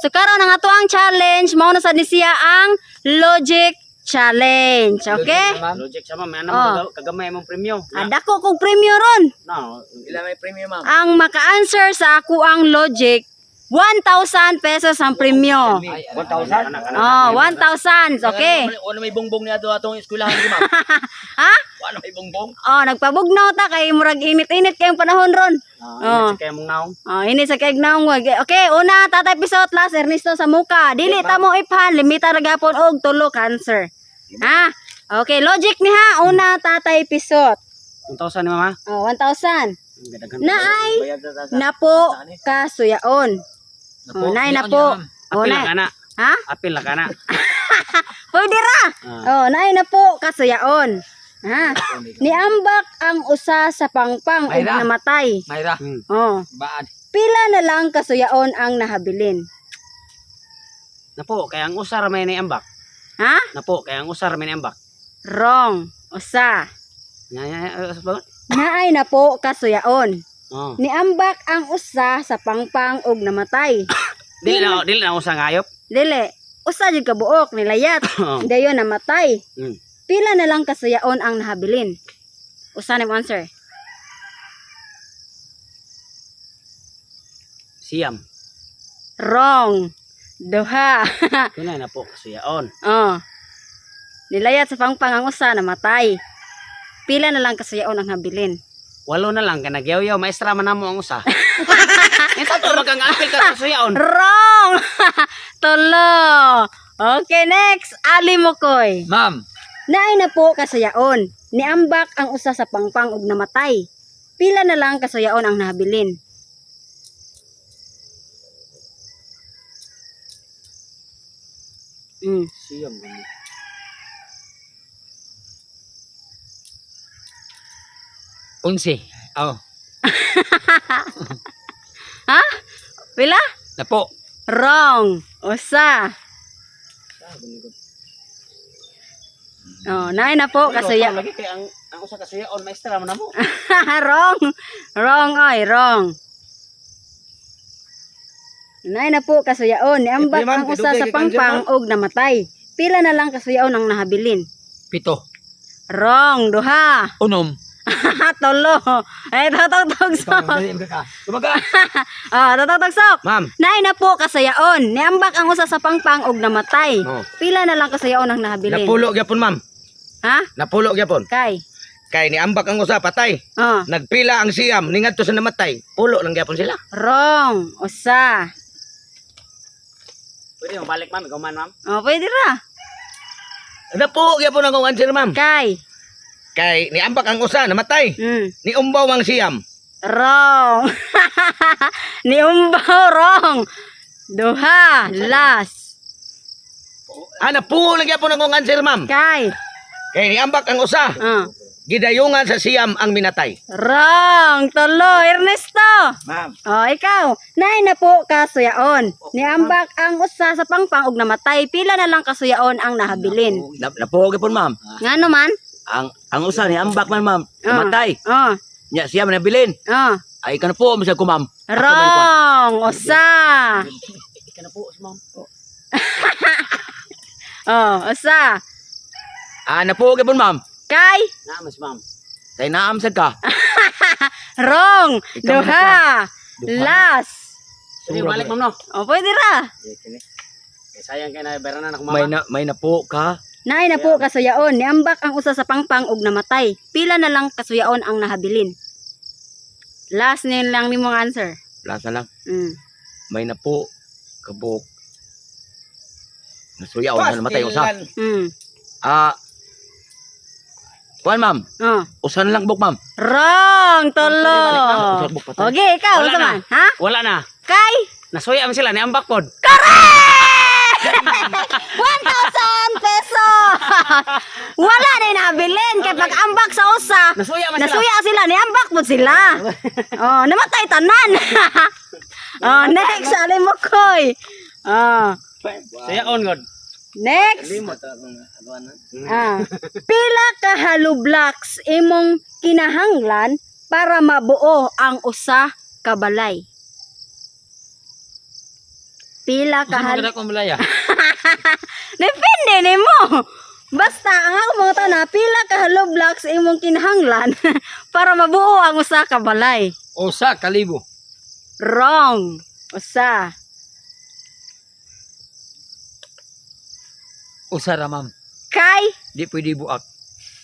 So karon ang ato ang challenge mao na sad ni siya ang logic challenge. Okay? Logic sa ma'am, ano Oh. kagamay mong premyo. Ah, dako kog premyo ron. No, Ila may premium, ma'am. Ang maka-answer sa ako ang logic, 1,000 pesos ang premyo. 1,000? Oh, 1,000. Okay. Wala may bongbong niya ato atong eskwelahan ko, ma'am. Ha? Wala may bongbong. Oh, nagpabugnaw ta kay murag init-init kayong panahon ron. Oh. Kaya mong naong. Oh, ini sa kay naong wag. Okay, una Tatay Pisot, last Ernesto sa muka. Dili ta mo iphan, limita ra gapon og tulo cancer. Ha? Okay, logic ni ha. Una Tatay Pisot. 1,000 ni mama. Oh, 1,000. Ang gadagan. Naay Bayad sa sa. napo kasuyaon. Oh, naay napo. Oh, Apil lang naay. kana. Ha? Apil lang kana. Pwede ra. Ah. Oh, naay na po kasuyaon. Ha? Niambak ang usa sa pangpang ug Mayra. namatay. Mayra. Oh, Baan. pila na lang kasuyaon ang nahabilin. Napo, kaya ang usar may ni ambak. Ha? Napo, kaya ang usar may ni ambak. Wrong. Usa. Nya nya nya, Naay na po kasuyaon. Oh. Niambak ang usa sa pangpang ug namatay. Dili na usa nga hayop. Dili, usa jud ka buok nilayat. Oh. Dayon namatay. Pila na lang kasuyaon ang nahabilin. Usa na imong answer. Siyam. Wrong. Duha. Tunay na po kasuyaon. Oh. Nilayat sa pangpang ang usa namatay. Pila na lang kasuyaon ang habilin. Walo na lang kay nagyaw-yaw maestra man namo ang usa. Ito to magang apil ka kasuyaon. Wrong. Tulo. Okay, next. Ali Mokoy. Ma'am. Naay na po kasayaon. Niambak ang usa sa pangpang ug namatay. Pila na lang kasayaon ang nahabilin. Siyam gani. 11. Oh. Ha? Pila? Napo. Wrong. Usa. Oh, naay na po kasaya. Lagi kay ang usa kasuyaon maestra man namo. Wrong. Wrong oy, wrong. Naay na po kasuyaon. Niambak Eh, ma'am, ang usa kay sa dugay kay kanjer, pangpang ug namatay. Pila na lang kasuyaon ang nahabilin. 7. Wrong, duha. 6. Tulo. Eh, tatog sok. ka. Tumaga. Ah, tatog sok. Ma'am. Naay na po kasayaon. Niambak ang usa sa pangpang ug namatay. Oh. Pila na lang kasayaon ang nahabilin. Napulo gyapon, ma'am. Ha? Napulo gyapon. Kay. Kay niambak ang usa patay. Oh, Nagpila ang siyam ningadto sa namatay. Pulo lang gyapon sila. wrong. Usa. Pwede mo balik ma'am, ikaw man ma'am. Oh, pwede ra. Napulo gyapon akong answer, ma'am. Kay. Kay niambak ang usa namatay. Niumbaw ang siyam. Wrong. Niumbaw wrong. Duha. Last. Ah, napulo lang gyapon akong answer, ma'am. Kay. Kay niambak ang usa, Oh. gidayungan sa siyam ang minatay. Wrong. Tulo. Ernesto. Ma'am. Oh, ikaw. Naay na po kasuyaon. Niambak ang usa sa pangpang ug namatay. Pila na lang kasuyaon ang nahabilin. Napo gyapon, ma'am. Ngano man? Ang usa ni ambak man, ma'am. Ah. Namatay. Oh, Nya siya man nabilin. oh. Ay ka na po, masag ko, ma'am. Wrong. Usa. Ikaw na po ma'am. Oh, usa. Ah, napo gyapon, ma'am. Kay. Na mas ma'am. Kay naam sad ka. Wrong. Ikaw man Duha. Duha. Last. Pwede mo balik ma'am no. Oh, pwede ra. Kay sayang kay na bayaran na ako May mama. na may napo ka. Naay na po kasuyaon. Niambak ang usa sa pangpang ug namatay. Pila na lang kasuyaon ang nahabilin. Last na yun lang ni mong answer. Lasa lang. May napo kabuk. Nasuya o namatay usa. Ah. Kuan, ma'am. Oh. Usa na lang buk, ma'am. Wrong, tulo. Usa buk patay. Okay, ikaw, Wala unsa na. man? Ha? Wala na. Kay Nasuya man sila niambak pod. 1,000 peso. Wala na nabilin kay pag ambak sa usa. Nasuya man sila. Nasuya sila, niambak mo sila. Oh, namatay tanan. Oh, next, ali mo koy. Oh, Suyaon god. next. Ah. Pila ka hollow blocks imong kinahanglan para mabuo ang usa ka balay? Pila ka Unsa man hal kada akong balaya? Depende nimo. Basta ang ako mga tana, pila ka hollow blocks imong kinahanglan para mabuo ang usa ka balay. 1,000. Wrong. Usa. Usa ra, ma'am. Kay Di pwede buak.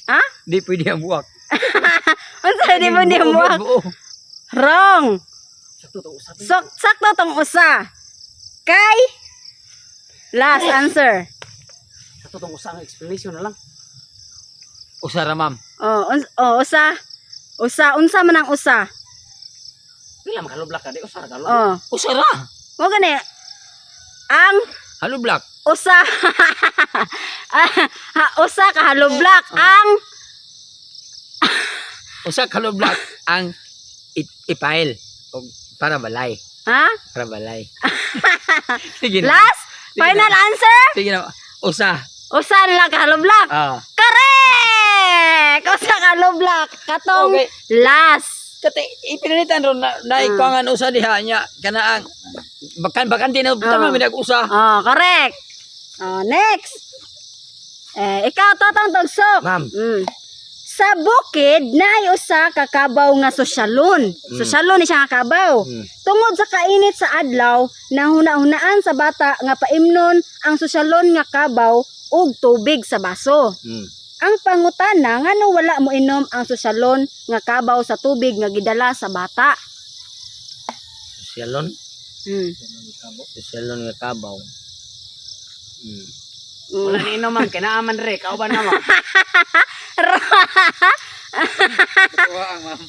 Ha? Di pwede ang buak. Unsa di mo di mo? Buo. Wrong. Sakto to usa. Sakto tong usa. Kay last answer. Sakto tong usa ang explanation na lang. Usa ra, ma'am. Oh, oh, usa. Usa unsa man ang usa? Pila man kalublak ka di usa ra ka. Oh, Usa ra. mo gani. Ang Hollow block. usa. Ah, usa ka hollow block ang Usa ka hollow block ang ipile og para balay, ha? para balay. Sige na. Last Sige final na. answer? Sige na. Usa. Usa na lang ka hollow block. Ah. Correct! Usa ka hollow block katong Okay. last. Kati ipinalitan ron na naikuangan usa diha nya kana ang bakan bakante na tama mi nag-usa. Oh, correct. Oh, next. Eh, ikaw Totong Tugsok. Ma'am. Sa bukid naay usa ka kabaw nga sosyalon. Sosyalon ni siya nga kabaw. Tungod sa kainit sa adlaw, nahuna-hunaan sa bata nga paimnon ang sosyalon nga kabaw og tubig sa baso. Ang pangutana ngano wala mo inom ang sosyalon nga kabaw sa tubig nga gidala sa bata. Sosyalon, sosyalon nga kabaw. Wala ni inom ma'am, kay naa man re, kauban na ma'am. Tuwa ang ma'am.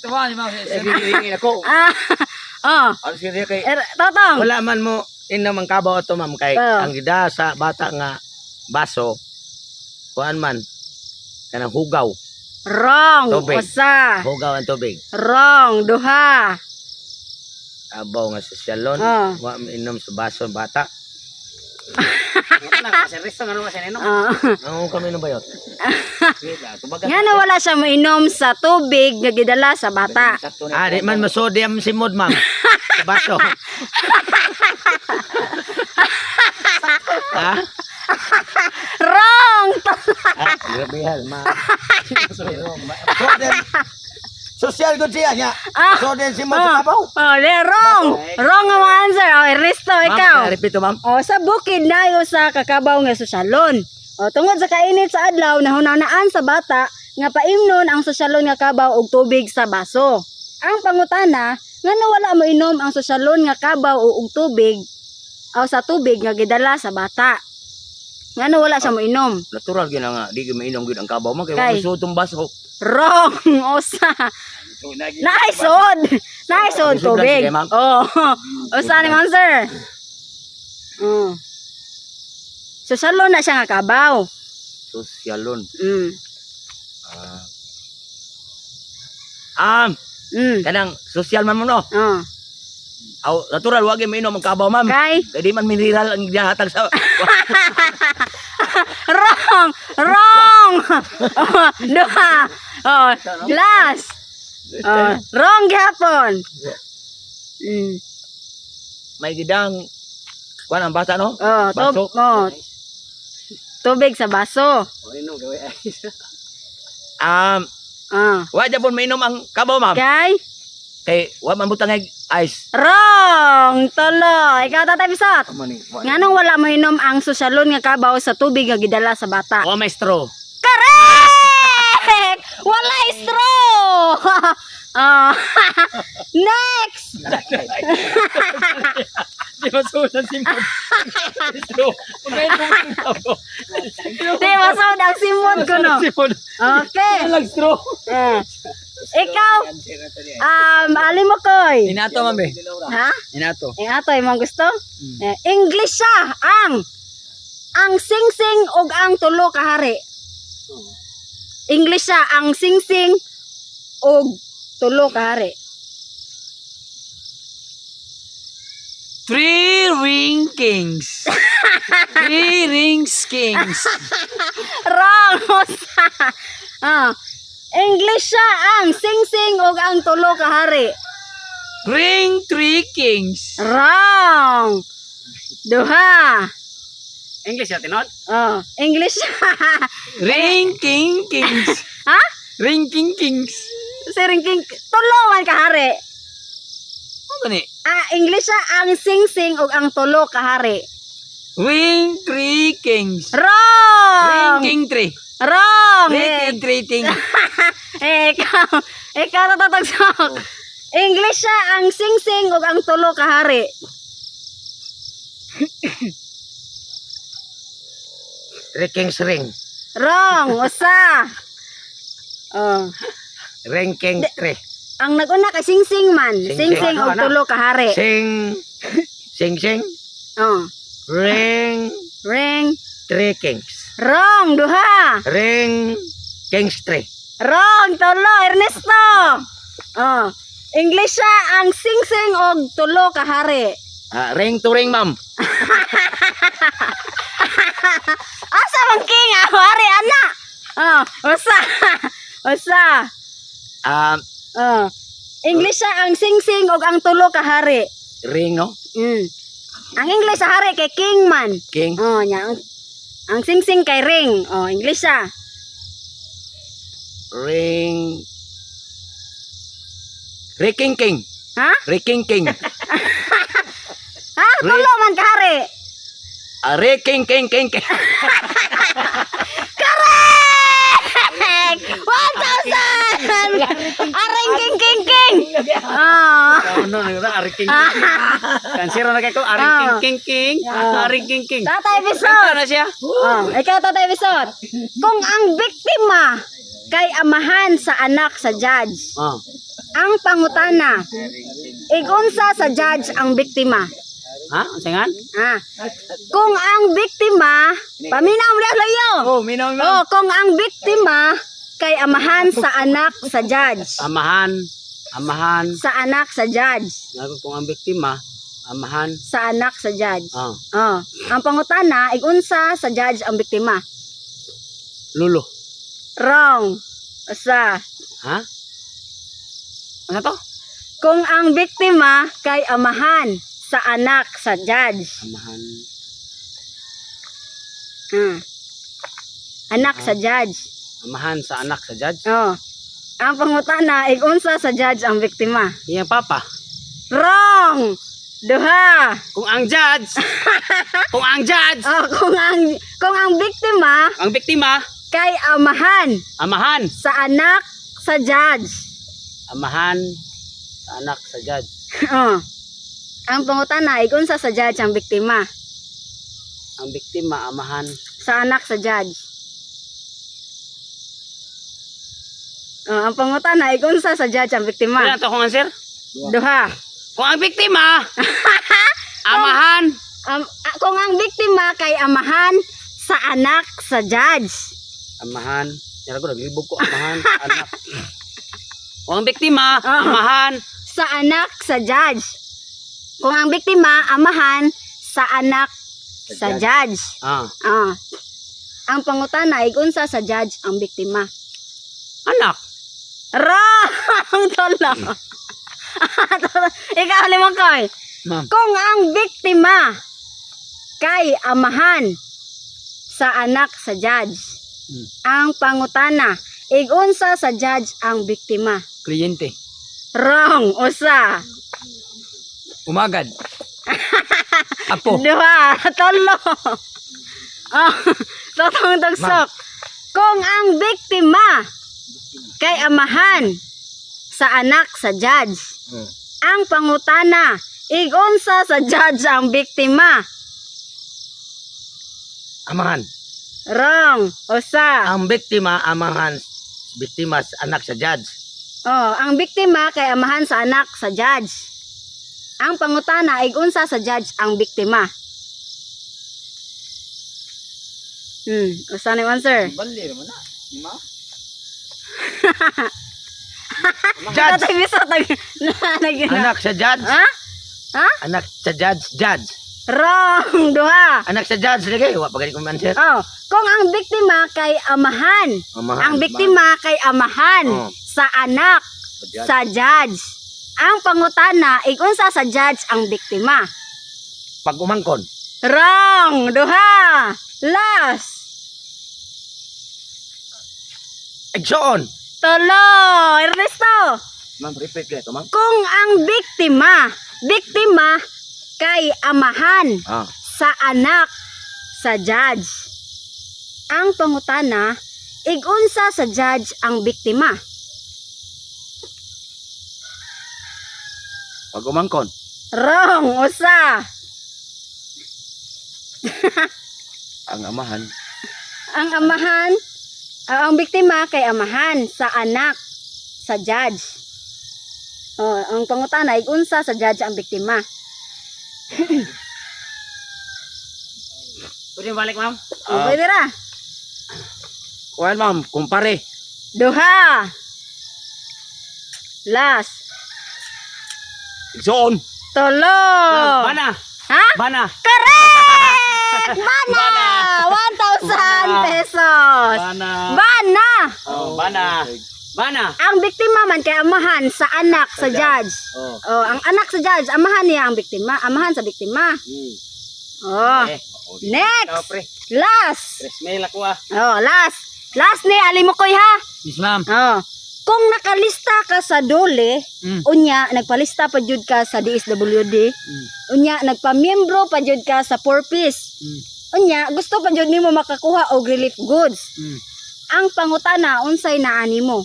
Tuwa ni ma'am. Hingin ako. Ah, oh, Ano siya kay er, Totong. wala man mo inom ang kabaw ato, ma'am, kay Oo. ang gida sa bata nga baso kuan man kanang hugaw, Wrong. Tubig. Usa. Hugaw ang tubig. Wrong. Duha. Kabaw nga sosyalon, Oo. wa mo inom sa baso ang bata. Wala na kasi resto nga kasi inom. Ah. Ano kami na ba yun? Nga na wala siya moinom sa tubig nga gidala sa bata. Ah, di man masodium simod, ma'am. Sa baso. Ha? Wrong! Ah, grabe ma'am. Sodium. Social good siya niya. Sodium simod sa kabaw. Oh, le, wrong! Wrong ang mga answer. Oh, Ernesto, ikaw. Ma'am, repito, ma'am. Oh, sa bukid na sa kakabaw nga sosyalon. Oh, tungod sa kainit sa adlaw, nahunanaan sa bata nga paimnon ang sosyalon nga kabaw og tubig sa baso. Ang pangutana, ngano wala mo inom ang sosyalon nga kabaw o og tubig o sa tubig nga gidala sa bata. Ngano wala siya mo inom? Natural gyud na nga di gyud mainom gyud ang kabaw man kay Kay. wa masuot tong baso. Wrong! Usa. Naisod! Naisod Naisod lang tubig. sige, ma'am. Oh. Usa ni answer. Sosyalon na siya nga kabaw. Sosyalon. Kanang sosyal man mo no. Oh. Aw, natural wa gyud mainom ang kabaw, ma'am. Kay Kay di man mineral ang gihatag sa wrong! Wrong! Oh, duha. Oh, last. Oh, wrong gihapon. May gidang kuan ang bata no. Oh, Baso. oh. Tubig sa baso. Oh, inom gaway ay. Ah. Wa japon mainom ang kabaw, ma'am. Kay Kay wa man butang ice. wrong! Tulo. Ikaw, Tatay Bisot. Amo ni. Nganong wala mo inom ang sosyalon nga kabaw sa tubig nga gidala sa bata? Oh, maestro. Correct! Wala straw! Ah. Next! Di masuod ang simod. Straw. Di masood ang simod ko no. Simod. Okay. Lang straw. Eh. Ikaw, ali mo koy. Inato ma'am eh. Ha? Inato. Eh, ato imong gusto? Eh, English siya ang singsing ug ang tulo ka hari. English siya ang singsing ug tulo ka hari. Three ring kings. Three rings kings. Wrong. Usa. Ah. English siya ang singsing ug ang tulo ka hari. Ring three kings. Wrong. Duha. English ya tinod? Oh, English. Ring king kings. Ha? Ring king kings. Si ring king tulo man kahari. Ano ni? Ah, English siya ang sing-sing ug ang tulo kahari. Ring three kings. Ring Wrong. king three. Wrong. Ring Eh, king three ting. eh, ikaw, ikaw tatagsok. English siya ang sing-sing ug ang tulo kahari. Three kings ring. Wrong. Usa. Oh. Ring king three. Ang naguna kay sing-sing man. Sing-sing. Sing-sing Ano, ug ano? tulo kahari. Sing sing sing Oh. ring Ring. three kings. Wrong. Duha. Ring kings three. Wrong. Tulo. Ernesto. Oh. English siya ang sing-sing og tulo kahari. Ah, ring to ring, ma'am. Asa man king ah, hari ana. Oh, usa. Usa. Ah, Oh. English siya ang sing-sing og ang tulo kahari. Ring, no? Ang English sa hari kay king man. King. Oh, nya ang sing-sing kay ring. Oh, English siya. Ring. Ring king king. Ha? Ring king king. Ha? Tulo man kahari. Ah, ring king king king king. Correct! 1,000! Aring king king king! Ah. Ano, aring king king. Kansero na kay ko, aring king king king. Aring king king. Tatay Kanta Bisot! na siya. Oh, ikaw, Tatay Bisot. Kung ang biktima kay amahan sa anak sa judge, Oh. ang pangutana, igunsa sa judge ang biktima. Ha? Unsa ngan? Ah. Kung ang biktima, paminaw mo layo. Oh, minaw minaw. Oh, kung ang biktima kay amahan sa anak sa judge. Amahan, amahan. Sa anak sa judge. Ngayon kung ang biktima, amahan. Sa anak sa judge. Oh. Oh, ang pangutana igunsa sa judge ang biktima. Lulo. Wrong. Usa. Ha? Ano to? Kung ang biktima kay amahan sa anak sa judge. Amahan. Ah. Anak sa judge. Amahan sa anak sa judge. Oh. Ang pangutana igunsa sa judge ang biktima. Iyang papa. Wrong. Duha. Kung ang judge, kung ang judge, Oh, kung ang biktima ang biktima, kay amahan amahan. sa anak sa judge. Amahan sa anak sa judge. Oh. Ang pangutana igunsa sa judge ang biktima Ang biktima, amahan. sa anak sa judge. Oh, ang pangutana igunsa sa judge ang biktima. Kailan to kung answer? Duha. Kung ang biktima, amahan. Kung ang biktima kay amahan sa anak sa judge. Amahan. Yara ko, naglibog ko. Amahan sa anak. Kung ang biktima, amahan. Sa anak sa judge. Kung ang biktima amahan sa anak sa judge. Ah. Ah. Ang pangutana igunsa sa judge ang biktima. Anak. Wrong! Tolo. Ikaw, limang koy. Ma'am. Kung ang biktima kay amahan sa anak sa judge, ang pangutana, igunsa sa judge ang biktima. Kliyente. Wrong! Usa. Umagad. Apo. Duha. Tolo. Oh, totoong tagsok. Kung ang biktima kay amahan sa anak sa judge, ang pangutana, igunsa sa judge ang biktima. Amahan. Wrong. Usa. Ang biktima amahan biktima sa anak sa judge. Oh, ang biktima kay amahan sa anak sa judge. Ang pangutana igunsa sa judge ang biktima. Usa na yung answer. Bali naman na. Ma? Judge. Tatay Biso, tag, na, nag, Anak sa judge. Ha? Ha? Anak sa judge, judge. Wrong, duha. Anak sa judge lagi, wa pa gani ko answer. Oh, kung ang biktima kay amahan, Amahan. ang biktima kay amahan Oh. sa anak Sa judge. sa judge. Ang pangutana, igunsa sa judge ang biktima? Pag-umangkon. Wrong! Duha! Last! Igsoon. Tulo! Ernesto! Ma'am, repeat kayo ma'am. Kung ang biktima, biktima kay amahan sa anak sa judge. Ang pangutana, igunsa sa judge ang biktima? Pag-umangkon. Wrong! Usa! Ang amahan. Ang amahan, ang biktima kay amahan sa anak sa judge. Oh, ang pangutana, igunsa sa judge ang biktima? Pwede balik, ma'am? Oh, pwede ra. Kuan ma'am, kumpare. Duha. Last. Igsoon. Tulo. Bana. Ha? Bana. Correct! Bana! 1,000 pesos. Bana. Bana! Oh, bana. Bana. Ang biktima man kay amahan sa anak sa judge. Oh. Oh, ang anak sa judge, amahan niya ang biktima, amahan sa biktima. Oh. Eh. Next. Ikaw, pre. Last. Tres mil ako ah. Oh, last. Last ni Alimukoy ha. Yes, ma'am. Oh. Kung nakalista ka sa dole, unya nagpalista pa jud ka sa DSWD. Unya nagpamiyembro pa jud ka sa Purpose. Unya gusto pa jud nimo makakuha og relief goods. Ang pangutana unsay naani mo?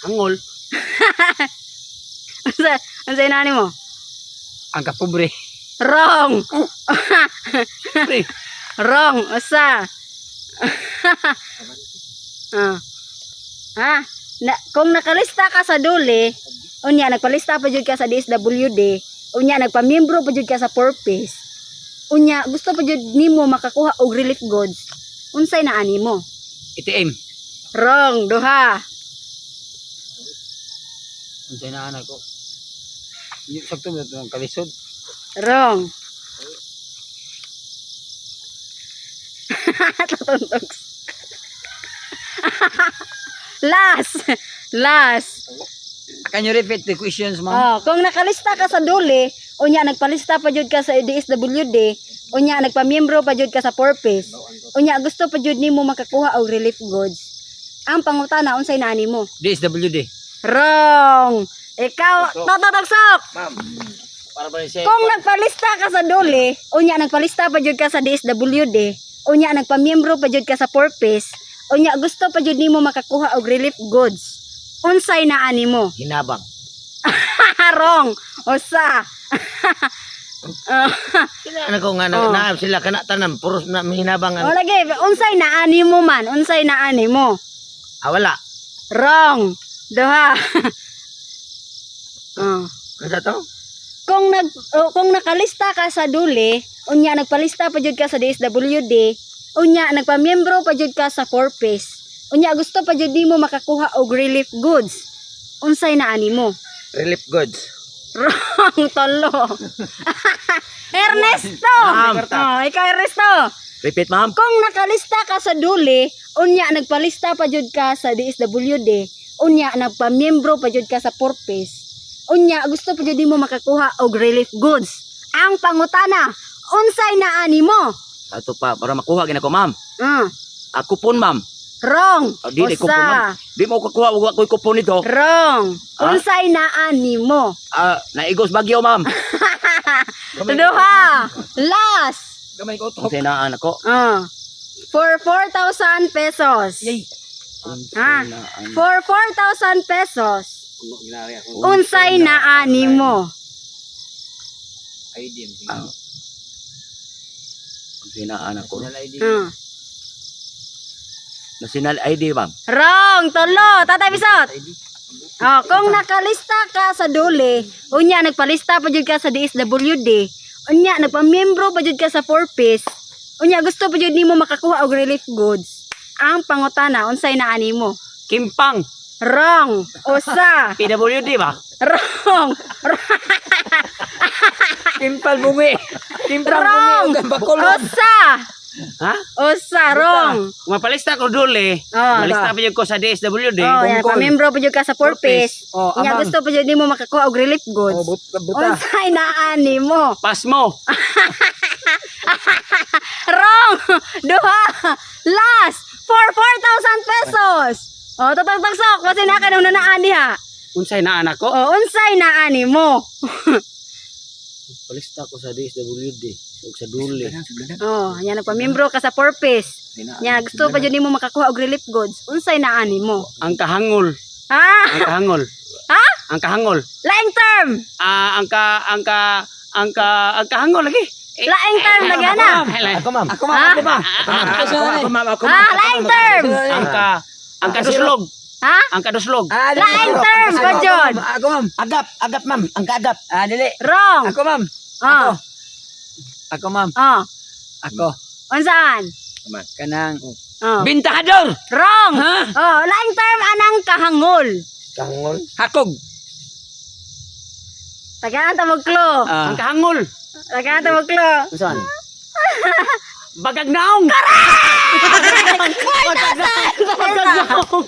Angol. Unsay naani mo? Ang kapobre. Wrong. Pre. Wrong. Usa. Ah. Ha? Na, kung nakalista ka sa dole, unya nagpalista pa jud ka sa DSWD, unya nagpamiyembro pa jud ka sa Purpose. Unya gusto pa jud nimo makakuha og relief goods. Unsay naani mo? ATM. Wrong, duha. Unsay na anak ko. Yung sakto mo itong kalisod. Wrong. Tatuntog. Last. Last. Can you repeat the questions, ma'am? Oh, kung nakalista ka sa dole, unya nagpalista pa jud ka sa DSWD, unya nagpamiyembro pa jud ka sa Purpose. Unya gusto pa jud nimo makakuha og relief goods. Ang pangutana unsay naani mo? DSWD. Wrong. Ikaw, Toto Tagsok. Ma'am. Para ba siya? Kung nagpalista ka sa dole, unya nagpalista pa jud ka sa DSWD, unya nagpamiyembro pa jud ka sa Purpose, unya gusto pa jud nimo makakuha og relief goods. Unsay naani mo? Hinabang. Wrong. Usa. Sila na ko nga na, Oh. na sila kana tanan puros na hinabang O ang lagi, unsay naani mo man? Unsay naani mo? ah, wala. Wrong. Duha. Oh. Ano to? Kung nakalista ka sa dule, unya nagpalista pa jud ka sa DSWD, unya nagpamiyembro pa jud ka sa Corpus. Unya gusto pa jud nimo makakuha og relief goods. Unsay naani mo? Relief goods. Wrong, tolo. Ernesto. Oh, ikaw Ernesto. Repeat ma'am. Kung nakalista ka sa dule, unya nagpalista pa jud ka sa DSWD, unya nagpamiyembro pa jud ka sa Purpose, unya gusto pa jud nimo makakuha og relief goods. Ang pangutana, unsay naani mo? Ato pa para makuha gina ko ma'am. Ako pon ma'am. Wrong. Ah, di Usa. kupon ma'am. Di mo kukuha wa ko'y kupon nito. Wrong. Ah? Unsay naani mo? Ah, naigos bagyo ma'am. Duha. Last. Gamay ko Unsay naan ako? For 4,000 pesos. Yay. Ah. Naan. For 4,000 pesos. Puno ginari ako. Unsay naani mo? ID. Ah. Unsay naan ako? National ID. National ID ma'am. Wrong, tulo. Tatay Bisot. ID. Oh, kung nakalista ka sa dole, unya nagpalista pa jud ka sa DSWD, unya nagpamiyembro pa jud ka sa 4Ps, unya gusto pa jud nimo makakuha og relief goods. Ang pangutana unsay naani mo? Kimpang. Wrong. Usa. PWD ba? Wrong. Timpal bungi. Timpal bungi. Wrong. Ug ang bakulod. Usa. Ha? Usa, wrong. Kung mapalista ko duli, Oh. malista pa jud ko sa DSWD. Oh, yan, Tungkol. pamembro pa jud ka sa purpose. Oh, Nya amang. gusto pa jud nimo makakuha og relief goods. Oh, buta. Unsay naa nimo? Pasmo. Wrong. Duha. Last for 4,000 pesos. Oh, totong tagsok kasi na ka nung nanaan diha. Unsay na anak ko? Oh, unsay naa nimo? Palista ko sa DSWD ug sa duli. Oh, nya nagpamembro ka sa purpose. Nya gusto pa jud nimo makakuha og relief goods. Unsay naa nimo? Ang kahangol, Ha? ang kahangol. Ha? Ang kahangol. Laing term. Ah, ang ka ang ka ang ka ang kahangol lagi. Eh, Laing term lagi ana. ay, Ako, ma'am. Ako, ma'am, Ha? ako ba? Ako, ako, ma'am. Ako, Ha? ma'am. Laing term. Ang ka ang kaduslog, Ha? ang kaduslog. Ah, dili. Laing term, Ako, ba jud? ma'am. Ako, ma'am. Agap, agap, ma'am. Ang kaagap. Ah, dili. Wrong. Ako, ma'am. Oh. Ako, ma'am. Oh. Ako. Unsaan? Kanang Oh. bintahador. Wrong. Ha? Oh, laing term anang kahangol. Kahangol. Hakog. Tagaan ta mo clue. Ah. Ang kahangol. Tagaan ta mo clue. Unsan? Bagag naong. 4,000! Bagag naong.